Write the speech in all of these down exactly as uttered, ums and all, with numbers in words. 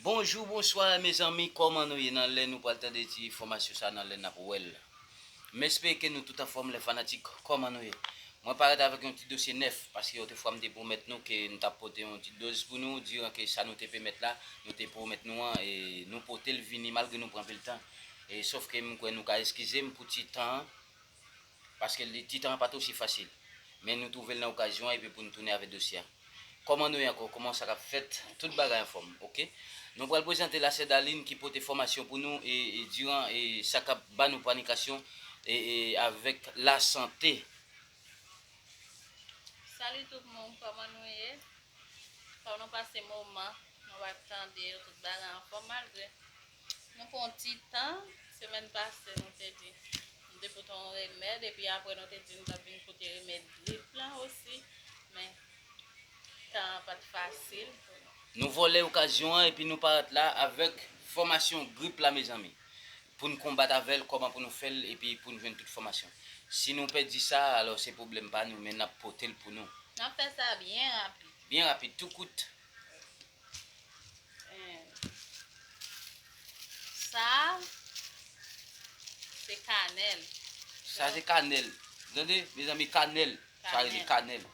Bonjou, bonswa, mezanmi, kòman nou ye? Nan lè nou pral tande ti enfòmasyon sa, nan lè n ap wè l. M espere ke nou tout anfòm, lè fanatik, kòman nou ye? Mwen parèt avèk yon ti dosye nèf, paske otèfwa m te pwomèt nou ke n t ap pote yon ti dòz pou nou, diran ke sa nou te pwomèt la, nou te pwomèt nou an, e nou pote l vini malgre nou pran anpil tan. E sòf ke m kwè nou ka eskize m pou ti tan an, paske li, ti tan an pa t osi fasil. Men nou twouve l nan okazyon an epi pou n tounen avèk dosye a. Kòman nou ye ankò? Kòman sa k ap fèt? Tout bagay anfòm, oke? Nou pral prezante la sè Darline ki pote enfòmasyon pou nou e, e diran e sa k ap ba nou panikasyon e, e avèk lasante. Salut tout moun, kòman nou ye? Kòman nou pase moman? Nou pa tande yo, tout bagay anfòm malgre nou pran yon ti tan. Semèn pase nou te di nou te pote yon remèd epi apre nou te di nou t ap vin pote remèd grip lan osi, men tan an pa t fasil pou nou. Nou vòlè okazyon an epi nou parèt la avèk fòmasyon grip la, mezanmi, pou n konbat avè l, kòman pou nou fè l epi pou n jwenn tout fòmasyon. Si nou pèdi sa, alò se pwoblèm pa nou, men n ap pote l pou nou. N ap fè sa byen rapid. Byen rapid, tou kout. Eh, sa, se kanèl. Sa se kanèl. Tande, mezanmi, kanèl. Sa rele kanèl.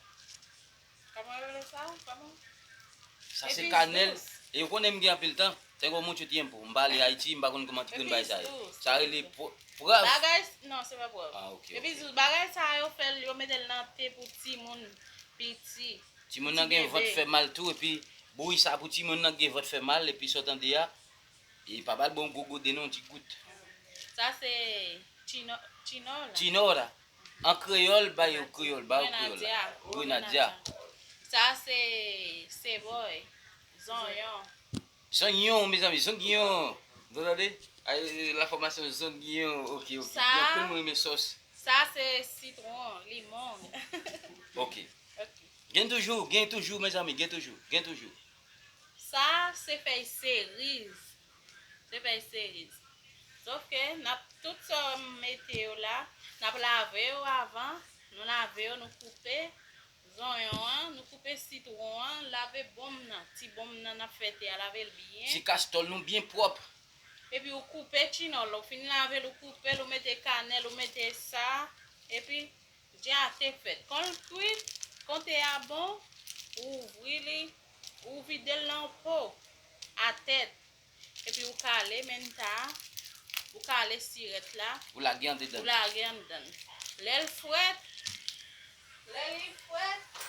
Kòman yo rele sa? Kòman? Sa se kanèl. E ou konnen m gen anpil tan. Tengo mucho tiempo. M pa ale Ayiti, m pa konn kòman ti konn bagay sa yo. Sa rele pwav. Bagay, non, se pa pwav. Ah, ok. Epi bagay sa yo fè l, yo mete l nan te pou timoun piti. Timoun nan gen vant fè mal tou, epi bouyi sa pou timoun nan gen vant fè mal, epi sa w tande a, e pa ba l bon gwo gode non, ti gout. Sa se tino, tino la. Tino la. An kreyòl, ba yo kreyòl, ba yo kreyòl la. Grenadya. Sa se sebòy, zonyon. Zonyon, mezanmi, zonyon. Zòt tande? Ay, la fòmasyon zonyon, oke, oke. Gen anpil moun renmen sòs. Sa se sitwon, limon. Oke. Gen toujou, gen toujou, mezanmi, gen toujou, gen toujou. Sa se fèy seriz. Se fèy seriz. Sòf ke n ap, tout sa m mete yo la, n ap lave yo avan. Nou lave yo, nou koupe zonyon an, nou koupe sitwon an, lave bonm nan. Ti bonm nan n ap fè te a, lave l byen. Ti kastòl nou byen pwòp. Epi ou koupe tchinòl la, ou fin lave l, ou koupe l, ou mete kanèl, ou mete sa, epi te a te fèt. Kan l kwit, kan te a bon, ou ouvri li, ou vide l nan po atèt. Epi ou kale menta a, ou kale sirèt la, ou lage andedan. Ou lage anndan. Lè l frèt, lè li frèt.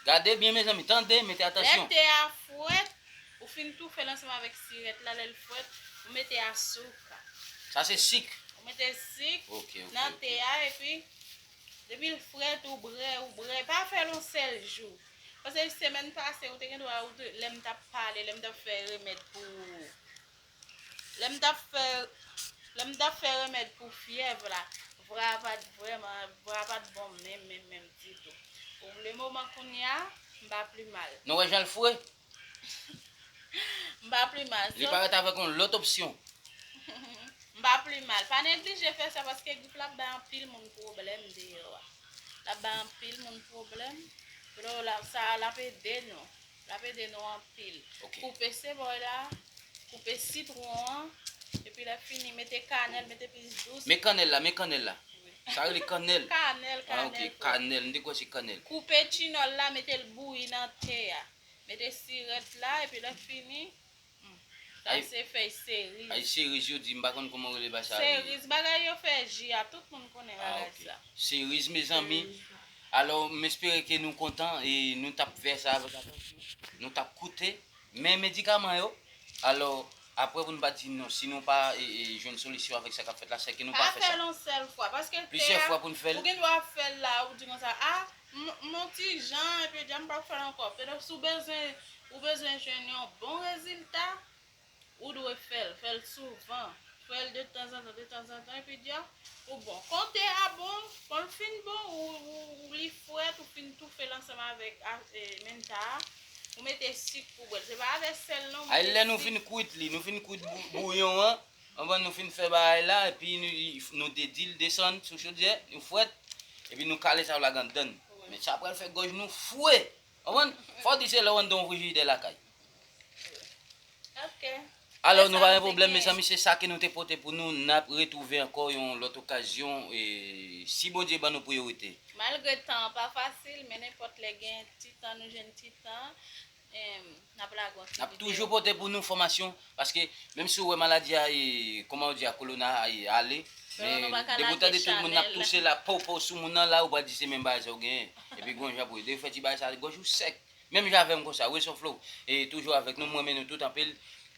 Gade byen, mezanmi, tande, mete atansyon. Lè te a frèt, ou fin toufe l ansanm avèk sirèt la, lè l frèt, ou mete asouka. Sa se sik. Ou mete sik nan te a, epi depi l frèt, ou brè, ou brè. Pa fè l yon sèl jou. Paske semèn pase, ou te gen dwa, ou te, lè m t ap pale, lè m t ap fè remèd pou, lè m t ap fè, lè m t ap fè remèd pou fyèv la, vwa a pa t vrèman, vwa a pa t bon menm, menm, menm ditou. Pou le moman kounye a, m pa pi mal. Nou wè jan l fre? M pa pi mal. Li parèt avèk yon lòt opsyon. M pa pi mal. Pa neglije fè sa paske grip la ap bay anpil moun pwoblèm deyò a. L ap bay anpil moun pwoblèm. Kounye a la, sa a, l ap ede nou. L ap ede nou anpil. Ok. Koupe sebòy la, koupe sitwon an, epi lè fini, mete kanèl, mete plis dous. Men kanèl la, men kanèl la. Wi. Sa rele kanèl? Kanèl, ah, ok, kanèl, kanèl. M te kwè se kanèl. Koupe tchinòl la, mete l bouyi nan te a. Mete sirèt la, epi lè fini, hmm, sa se fèy seriz. Ay, seriz yo di, m pa konn kòman yo rele bagay sa. Seriz, bagay yo fè ji a, tout moun konnen bagay sa. Ah, ok. Seriz, mezanmi. Seriz. Alò, m espere ke nou kontan e nou t ap fè sa avèk atansyon. Nou t ap koute. Men medikaman yo, alò, apre pou nou pa di non, si nou pa, e, e, jwenn solisyon avèk sa k ap fèt la, sèke nou pa fè sa. Pa fè l yon sèl fwa, paske plizyè fwa pou n fè l. Ou gen dwa ap fè l la, ou di konsa, a, m, m on ti jan, epi di a m p ap fè l ankò. Petèt si w bezwen, ou bezwen jwenn yon bon rezilta, ou dwe fè l, fè l souvan. Fè l de tanzantan, de tanzantan, epi di a, ou bon. Kan te a bon, kan l fin bon, ou, ou, ou li frèt, ou fin toufe l ansanm avèk a, e, menta a, ou mete sik pou bwè l. Se pa avèk sèl non, ou mete sik. Ay, lè nou fin kwit li, nou fin kwit bou-, bouyon an, anvan nou fin fè bagay la, epi nou, nou dedi l desann sou chodyè, nou frèt, epi nou kale sa w lage anndan l. Wi. Men sa pral fè gòj nou fre. Konprann? Fò w di se lè w anndan yon frijidè lakay. Ok. Alò, Se nou sa pa nou gen te pwoblèm, gen. Mezanmi, se sa ke nou te pote pou nou. N ap retwouve ankò yon lòt okazyon. E si Bondye ban nou priyorite. Malgre tan an pa fasil, men nenpòt lè gen ti tan, nou jwenn ti tan, em, n ap lage yon ti N ap videyo. Toujou pote pou nou enfòmasyon. Paske menm si w wè maladi a, e, kòman w di a, kolona a, e, ale, Men nou men pa ka depi w lage tande tout moun ap chanèl. Touse la, pow, pow, sou moun nan la, ou pral di se menm bagay sa w genyen. Epi gon jan pou de fè ti bagay sa, gòj ou sèk. Menm jan avè m konsa, Wilson Flow. E toujou avèk nou, mwen renmen nou tout anpil.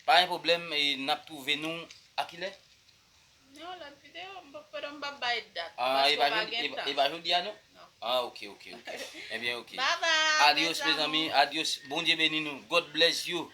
Pa gen pwoblèm, e n ap twouve nou a kilè? Non, lòt videyo, m p ap, m p ap bay dat. Ah, e Paske pa w pa jodi, gen e pa- tan. E pa jodi a, non? Non. Ah, ok, ok, ok. Ebyen, ok. Bye bye, Adios, mes mezanmi. amours. Adios. Bondye beni nou. God bless you.